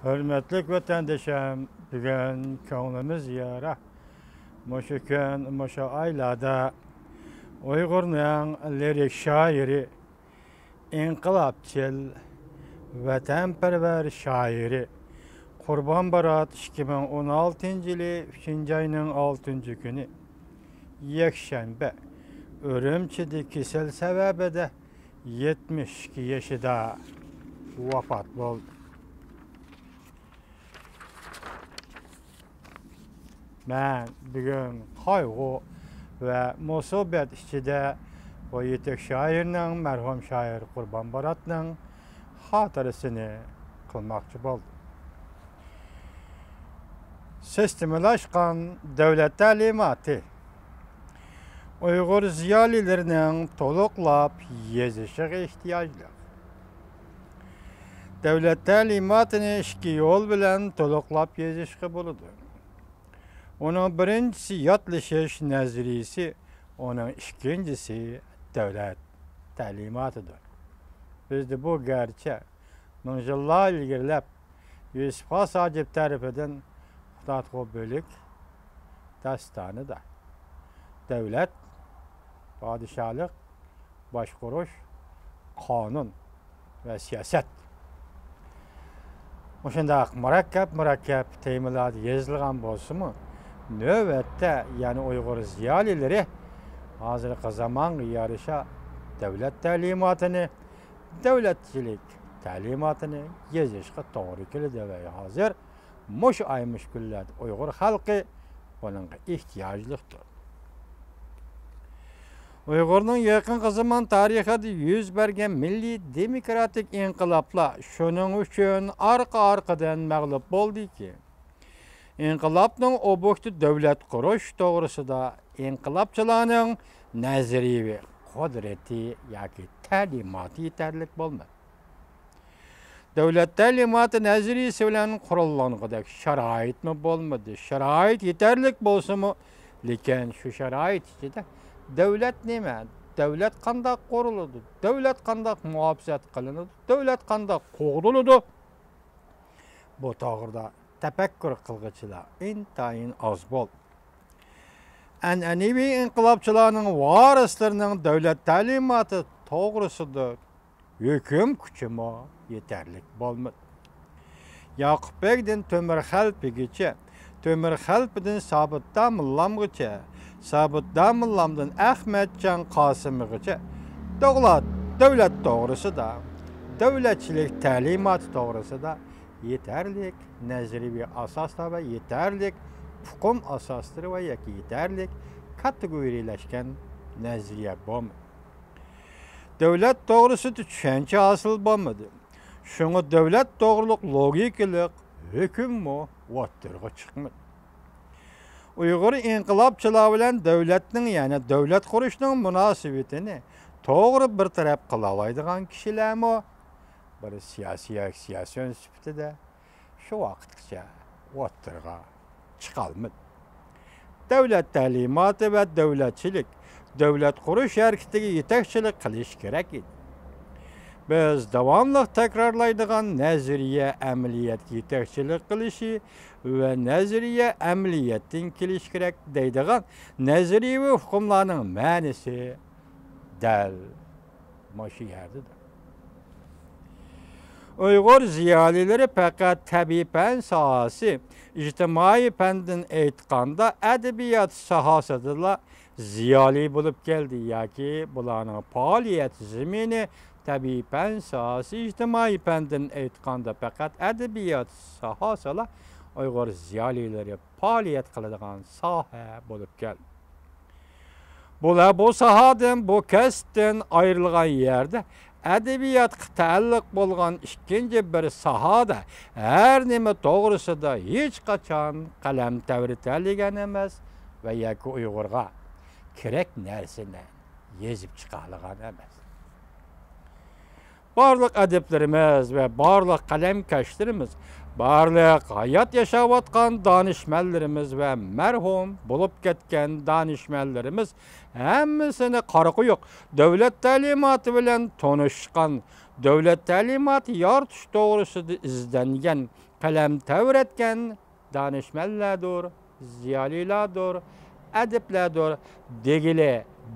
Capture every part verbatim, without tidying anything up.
ھۆرمەتلىك ۋەتەندىشىم، بۈگۈن كۆڭلىمىز يارا. مۇشۇ كۈن، مۇشۇ ئايلاردا ئۇيغۇرنىڭ لىرىك شائىرى، ئىنقىلابچىل، ۋەتەنپەرۋەر شائىرى قۇربان بارات ئىككى مىڭ ئون ئالتىنچى يىلى ئۈچىنچى ئاينىڭ ئالتىنچى كۈنى، يەكشەنبە، ئۈرۈمچىدە كېسەل سەۋەبىدە يەتمىش ئىككى يېشىدا ۋاپات بولدى. مەن بۈگۈن قايغۇ ۋە مۇسىبەت ئىچىدە بۇ يېتەك شائىرنىڭ، مەرھۇم شائىر قۇربان باراتنىڭ خاتىرىسىنى قىلماقچى بولدۇم. سىستېمىلاشقان دۆلەت تەلىماتى ئۇيغۇر زىيالىيلىرىنىڭ تولۇقلاپ يېزىشىغا ئېھتىياجلىق. دۆلەت تەلىماتىنى ئىككى يول بىلەن تولۇقلاپ يېزىشقا بولىدۇ. ئۇنىڭ بىرىنچىسى ياتلىشىش نەزەرىيىسى، ئۇنىڭ ئىككىنچىسى دۆلەت تەلىماتىدۇر. بىزدە بۇ گەرچە مىڭ يىللار ئىلگىرىلەپ يۈسۈپ خاس ھاجىپ تەرىپىدىن خۇتادغۇ بۆلۈك داستانىدا دۆلەت، پادىشاھلىق، باشقۇرۇش، قانۇن ۋە سىياسەت، مۇشۇنداق مۇرەككەپ، مۇرەككەپ تېمىلاردا يېزىلغان بولسىمۇ، نۆۋەتتە يەنە ئۇيغۇر زىيالىيلىرى ھازىرقى زامانغا يارىشا دۆلەت تەلىماتىنى، دۆلەتچىلىك تەلىماتىنى يېزىشقا توغرا كېلىدۇ ۋە ھازىر مۇشۇ ئاي، مۇشۇ كۈنلەردە ئۇيغۇر خەلقى بۇنىڭغا ئېھتىياجلىقتۇر. ئۇيغۇرنىڭ يېقىنقى زامان تارىخىدا يۈز بەرگەن مىللىي دېموكراتىك ئىنقىلابلار شۇنىڭ ئۈچۈن ئارقا-ئارقىدىن مەغلۇپ بولدىكى، ئىنقىلابنىڭ ئوبيېكتى دۆلەت قۇرۇش توغرىسىدا ئىنقىلابچىلارنىڭ نەزەرىيىۋى قۇدرىتى ياكى تەلىماتى يېتەرلىك بولمىدى. دۆلەت تەلىماتى نەزەرىيىسى بىلەن قۇرۇلغانغۇدەك شارائىتمۇ بولمىدى. شارائىت يېتەرلىك بولسىمۇ، لېكىن شۇ شارائىت ئىچىدە دۆلەت نېمە؟ دۆلەت قانداق قۇرۇلىدۇ؟ دۆلەت قانداق مۇھاپىزەت قىلىنىدۇ؟ دۆلەت قانداق قوغدىلىدۇ؟ بۇ توغرىدا تەپەككۇر قىلغۇچىلار ئىنتايىن ئاز بولدى. ئەنئەنىۋى ئىنقىلابچىلارنىڭ ۋارىسلىرىنىڭ دۆلەت تەلىماتى توغرىسىدا ھۆكۈم كۈچىمۇ يېتەرلىك بولمىدى. ياقۇپ بەگدىن تۆمۈر خەلپىگىچە، تۆمۈر خەلپىدىن سابىت داموللامغىچە، سابىت داموللامدىن ئەخمەتجان قاسىمغىچە دۆلەت، دۆلەت توغرىسىدا، دۆلەتچىلىك تەلىماتى توغرىسىدا يېتەرلىك نەزەرىيەۋى ئاساسلار ۋە يېتەرلىك ئۇقۇم ئاساسلىرى ۋە ياكى يېتەرلىك كاتېگورىيەلەشكەن نەزەرىيە بولمىدى. دۆلەت توغرىسىدا چۈشەنچە ھاسىل بولمىدى. شۇڭا دۆلەت توغرىلىق لوگىكىلىق ھۆكۈممۇ ئوتتۇرىغا چىقمىدى. ئۇيغۇر ئىنقىلابچىلار بىلەن دۆلەتنىڭ، يەنى دۆلەت قۇرۇشنىڭ مۇناسىۋىتىنى توغرا بىر تەرەپ قىلالايدىغان كىشىلەرمۇ بىر سىياسىي ئاكسىياسىيون سۈپىتىدە شۇ ۋاقىتقىچە ئوتتۇرىغا چىقالمىدى. دۆلەت تەلىماتى ۋە دۆلەتچىلىك، دۆلەت قۇرۇش ھەرىكىتىگە يېتەكچىلىك قىلىش كېرەك ئىدى. بىز داۋاملىق تەكرارلايدىغان نەزەرىيە ئەمەلىيەتكە يېتەكچىلىك قىلىشى ۋە نەزەرىيە ئەمەلىيەتتىن كېلىشى كېرەك دەيدىغان نەزەرىيەۋى ئۇقۇملارنىڭ مەنىسى دەل مۇشۇ يەردىدۇر. ئۇيغۇر زىيالىيلىرى پەقەت تەبىئىي پەن ساھەسى، ئىجتىمائىي پەندىن ئېيتقاندا ئەدەبىيات ساھەسىدىلا زىيالىي بولۇپ كەلدى ياكى بۇلارنىڭ پائالىيەت زېمىنى تەبىئىي پەن ساھەسى، ئىجتىمائىي پەندىن ئېيتقاندا پەقەت ئەدەبىيات ساھەسىلا ئۇيغۇر زىيالىيلىرى پائالىيەت قىلىدىغان ساھە بولۇپ كەلدى. بۇلار بۇ ساھەدىن، بۇ كەسىپتىن ئايرىلغان يەردە، ئەدەبىياتقا تەئەللۇق بولغان ئىككىنچى بىر ساھەدە ھەر نېمە توغرىسىدا ھېچقاچان قەلەم تەۋرىتەلىگەن ئەمەس ۋە ياكى ئۇيغۇرغا كېرەك نەرسىنى يېزىپ چىقالىغان ئەمەس. بارلىق ئەدىبلىرىمىز ۋە بارلىق قەلەمكەشلىرىمىز، بارلىق ھايات ياشاۋاتقان دانىشمەنلىرىمىز ۋە مەرھۇم بولۇپ كەتكەن دانىشمەنلىرىمىز ھەممىسىنى قارا قويۇق دۆلەت تەلىماتى بىلەن تونۇشقان، دۆلەت تەلىماتى يارىتىش توغرىسىدا ئىزدەنگەن، قەلەم تەۋرەتكەن دانىشمەنلەردۇر، زىيالىيلاردۇر، ئەدىبلەردۇر دېگىلى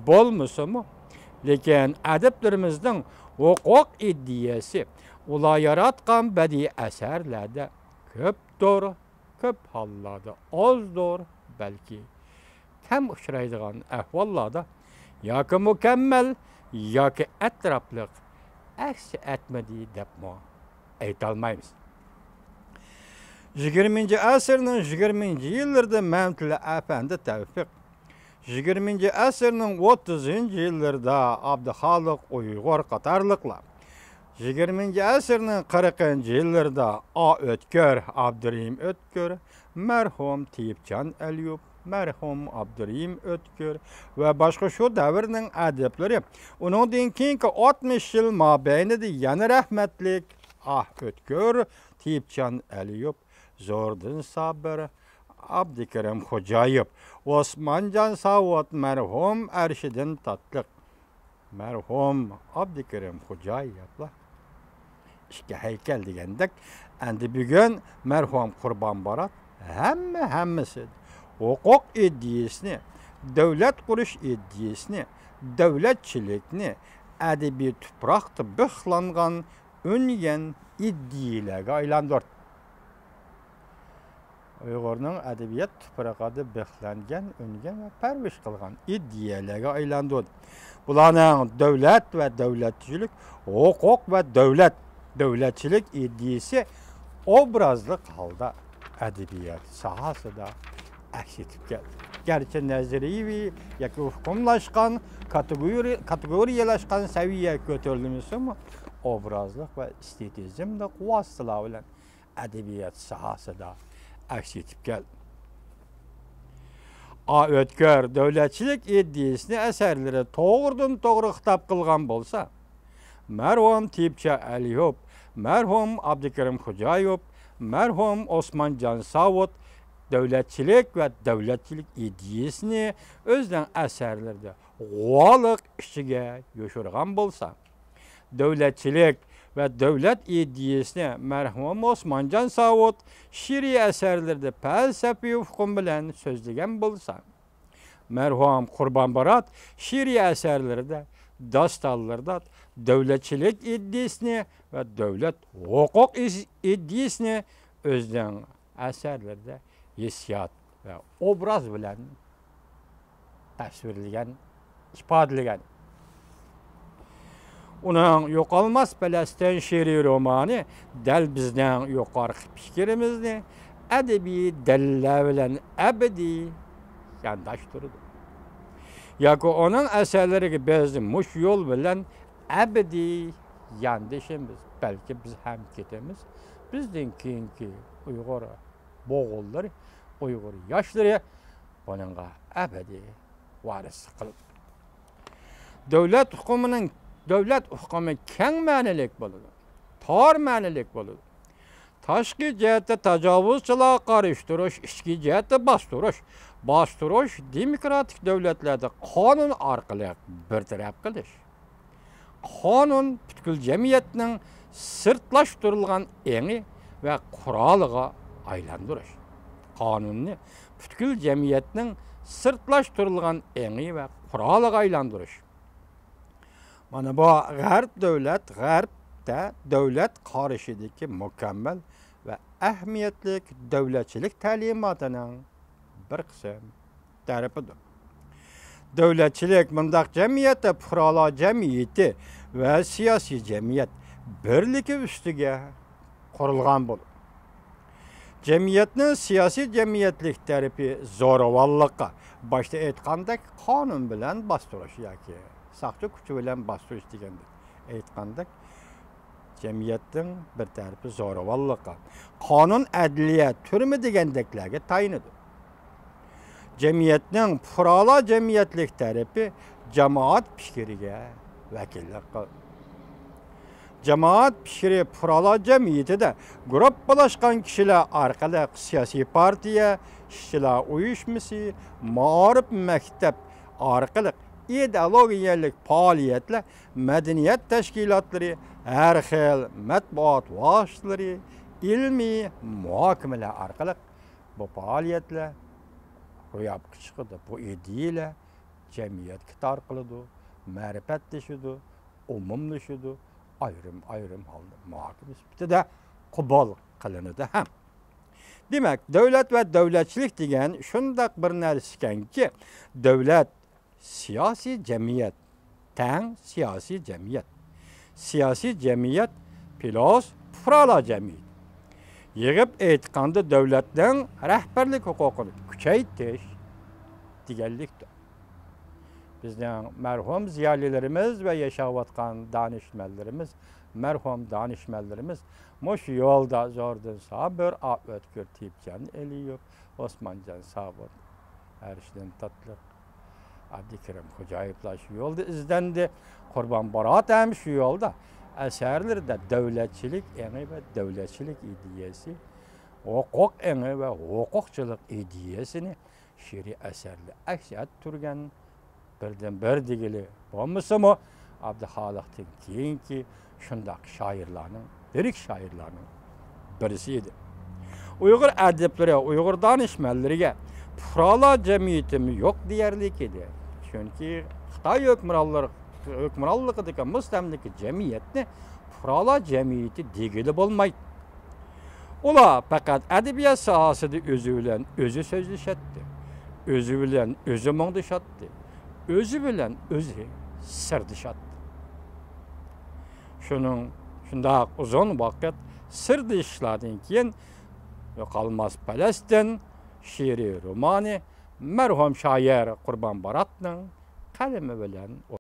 بولمىسىمۇ، لېكىن ئەدىبلىرىمىزنىڭ ھوقۇق ئىدىيەسى ئۇلار ياراتقان بەدىئىي ئەسەرلەردە كۆپتۇر، كۆپ ھاللاردا ئازدۇر، بەلكى كەم ئۇچرايدىغان ئەھۋاللاردا ياكى مۇكەممەل، ياكى ئەتراپلىق ئەكس ئەتمىدى دەپمۇ ئېيتالمايمىز. يىگىرمىنچى ئەسىرنىڭ يىگىرمىنچى يىللىرىدا مەمتىلى ئەپەندى تەۋپىق، يىگىرمىنچى ئەسىرنىڭ ئوتتۇزىنچى يىللىرىدا ئابدۇخالىق ئۇيغۇر قاتارلىقلار، يىگىرمىنچى ئەسىرنىڭ قىرىقىنچى يىللىرىدا ئا ئۆتكۈر، ئابدۇرېھىم ئۆتكۈر، مەرھۇم تېيىپجان ئەلىيۇپ، مەرھۇم ئابدۇرېھىم ئۆتكۈر ۋە باشقا شۇ دەۋرنىڭ ئەدىبلىرى، ئۇنىڭدىن كېيىنكى ئاتمىش يىل مابەينىدە يەنە رەھمەتلىك ئا ئۆتكۈر، تېيىپجان ئەلىيۇپ، زوردۇن سابىر، ئابدۇكېرىم خوجايېۋ، ئوسمانجان ساۋۇت، مەرھۇم ئەرشىدىن تاتلىق، مەرھۇم ئابدۇكېرىم خوجايېۋلار ئىككى ھەيكەل دېگەندەك، ئەمدى بۈگۈن مەرھۇم قۇربان بارات ھەممە ھەممىسى ھوقۇق ئىدىيىسىنى، دۆلەت قۇرۇش ئىدىيىسىنى، دۆلەتچىلىكنى، ئەدەبىي تۇپراقتا بىخلانغان، ئۈنگەن ئىدىيىلەرگە ئايلاندۇردى. ئۇيغۇرنىڭ ئەدەبىيات تۇپرىقىدا بىخلەنگەن، ئۈنگەن ۋە پەرۋىش قىلغان ئىدىيەلەرگە ئايلاندۇردى. بۇلارنىڭ دۆلەت ۋە دۆلەتچىلىك، ھوقۇق ۋە دۆلەت، دۆلەتچىلىك ئىدىيىسى ئوبرازلىق ھالدا ئەدەبىيات ساھەسىدە ئەكس ئېتىپ كەلدى. گەرچە نەزەرىيىۋى ياكى ئۇقۇملاشقان، كاتېگورىيە-، كاتېگورىيەلاشقان سەۋىيەگە كۆتۈرۈلمىسىمۇ، ئوبرازلىق ۋە ئېستېتىزملىق ۋاسىتىلەر بىلەن ئەدەبىيات ساھەسىدە ئەكس ئېتىپ كەلدى. ئا ئۆتكۈر دۆلەتچىلىك ئىدىيىسىنى ئەسەرلىرى توغرىدىن توغرا خىتاب قىلغان بولسا، مەرھۇم تېيىپجان ئەلىيۇپ، مەرھۇم ئابدۇكېرىم خوجايېۋ، مەرھۇم ئوسمانجان ساۋۇت دۆلەتچىلىك ۋە دۆلەتچىلىك ئىدىيىسىنى ئۆزىنىڭ ئەسەرلىرىدە غۇۋالىق ئىچىگە يوشۇرغان بولسا، دۆلەتچىلىك ۋە دۆلەت ئىدىيىسىنى مەرھۇم ئوسمانجان ساۋۇت شېئىرىي ئەسەرلىرىدە پەلسەپىۋى ئۇقۇم بىلەن سۆزلىگەن بولسا، مەرھۇم قۇربان بارات شېئىرىي ئەسەرلىرىدە، داستانلىرىدا دۆلەتچىلىك ئىدىيىسىنى ۋە دۆلەت ھوقۇق ئىز-، ئىدىيىسىنى ئۆزىنىڭ ئەسەرلىرىدە ھېسسىيات ۋە ئوبراز بىلەن تەسۋىرلىگەن، ئىپادىلىگەن. ئۇنىڭ يوقالماس پەلەستىن شېئىرىي رومانى دەل بىزنىڭ يۇقىرىقى پىكرىمىزنى ئەدەبىي دەلىللەر بىلەن ئەبەدىي يانداشتۇرىدۇ. ياكى ئۇنىڭ ئەسەرلىرىگە بىز مۇشۇ يول بىلەن ئەبەدىي ياندىشىمىز، بەلكى بىز ھەم كېتىمىز، بىزدىن كېيىنكى ئۇيغۇر موغۇللىرى، ئۇيغۇر ياشلىرى بۇنىڭغا ئەبەدىي ۋارىسلىق قىلىدۇ. دۆلەت ئۇقۇمىنىڭ، دۆلەت ئۇقۇمى كەڭ مەنىلىك بولىدۇ، تار مەنىلىك بولىدۇ. تاشقى جەھەتتە تاجاۋۇزچىلارغا قارشى تۇرۇش، ئىچكى جەھەتتە باستۇرۇش. باستۇرۇش دېموكراتىك دۆلەتلەردە قانۇن ئارقىلىق بىر تەرەپ قىلىش. قانۇن پۈتكۈل جەمئىيەتنىڭ سىرتلاشتۇرۇلغان ئېڭى ۋە قورالىغا ئايلاندۇرۇش. قانۇننى پۈتكۈل جەمئىيەتنىڭ سىرتلاشتۇرۇلغان ئېڭى ۋە قورالىغا ئايلاندۇرۇش. مانا بۇ غەرب دۆلەت، غەربتە دۆلەت قارىشىدىكى مۇكەممەل ۋە ئەھمىيەتلىك دۆلەتچىلىك تەلىماتىنىڭ بىر قىسىم تەرىپىدۇر. دۆلەتچىلىك مۇنداق جەمئىيەتتە پۇقرالار جەمئىيىتى ۋە سىياسىي جەمئىيەت بىرلىكى ئۈستىگە قۇرۇلغان بولىدۇ. جەمئىيەتنىڭ سىياسىي جەمئىيەتلىك تەرىپى زورىۋاللىققا، باشتا ئېيتقاندەك، قانۇن بىلەن باستۇرۇش ياكى ساقچى كۈچى بىلەن باستۇرۇش دېگەندەك ئېيتقاندەك، جەمئىيەتنىڭ بىر تەرىپى زورىۋاللىققا، قانۇن، ئەدلىيە، تۈرمە دېگەندەكلەرگە تايىنىدۇ. جەمئىيەتنىڭ پۇقرالار جەمئىيەتلىك تەرىپى جامائەت پىكرىگە ۋەكىللىك قىلىدۇ. جامائەت پىكرى پۇقرالار جەمئىيىتىدە گۇرۇپپىلاشقان كىشىلەر ئارقىلىق سىياسىي پارتىيە، ئىشچىلار ئۇيۇشمىسى، مائارىپ، مەكتەپ ئارقىلىق ئىدېئولوگىيەلىك پائالىيەتلەر، مەدەنىيەت تەشكىلاتلىرى، ھەر خىل مەتبۇئات ۋاسىتىلىرى، ئىلمىي مۇھاكىمىلەر ئارقىلىق بۇ پائالىيەتلەر روياپقا چىقىدۇ. بۇ ئىدىيەلەر جەمئىيەتكە تارقىلىدۇ، مەرىپەتلىشىدۇ، ئومۇملىشىدۇ، ئايرىم-ئايرىم ھالدا مۇھاكىمە سۈپىتىدە قوبۇل قىلىنىدۇ ھەم. دېمەك، دۆلەت ۋە دۆلەتچىلىك دېگەن شۇنداق بىر نەرسە ئىكەنكى، دۆلەت سىياسىي جەمئىيەت، تەڭ سىياسىي جەمئىيەت. سىياسىي جەمئىيەت پىلۇس پۇقرالار جەمئىيىتى. يىغىپ ئېيتقاندا، دۆلەتنىڭ رەھبەرلىك ھوقۇقىنى كۈچەيتىش دېگەنلىكتۇر. بىزنىڭ مەرھۇم زىيالىيلىرىمىز ۋە ياشاۋاتقان دانىشمەنلىرىمىز، مەرھۇم دانىشمەنلىرىمىز مۇشۇ يولدا زوردىن سابىر، ئا ئۆتكۈر، تېيىپجان ئېلىيېۋ، ئوسمانجان سابىت، ھەرىشدىن تاتلىق، ئابدۇكېرىم خوجايېۋلار شۇ يولدا ئىزدەندى. قۇربان بارات ھەم شۇ يولدا ئەسەرلىرىدە دۆلەتچىلىك ئېڭى ۋە دۆلەتچىلىك ئىدىيەسى، ھوقۇق ئېڭى ۋە ھوقۇقچىلىق ئىدىيەسىنى شېئىرىي ئەسەردە ئەكس ئەتتۈرگەن بىردىنبىر دېگىلى بولمىسىمۇ، ئابدۇخالىقتىن كېيىنكى شۇنداق شائىرلارنىڭ، لىرىك شائىرلارنىڭ بىرسى ئىدى. ئۇيغۇر ئەدىبلىرى ئۇيغۇر دانىشمەنلىرىگە پۇقرالار جەمئىيىتىمۇ يوق دېيەرلىك ئىدى. چۈنكى خىتاي ھۆكۈمرانلىرى، ھۆكۈمرانلىقىدىكى مۇستەملىكە جەمئىيەتنى پۇقرالار جەمئىيىتى دېگىلى بولمايدۇ. ئۇلار پەقەت ئەدەبىيات ساھەسىدە ئۆزى بىلەن ئۆزى سۆزلىشەتتى، ئۆزى بىلەن ئۆزى مۇڭدىشاتتى، ئۆزى بىلەن ئۆزى سىردىشاتتى. شۇنىڭ، شۇنداق ئۇزۇن ۋاقىت سىردىشىشلاردىن كېيىن، يوقالماس پەلەستىن شېئىرىي رومانى مەرھۇم شائىر قۇربان باراتنىڭ قەلىمى بىلەن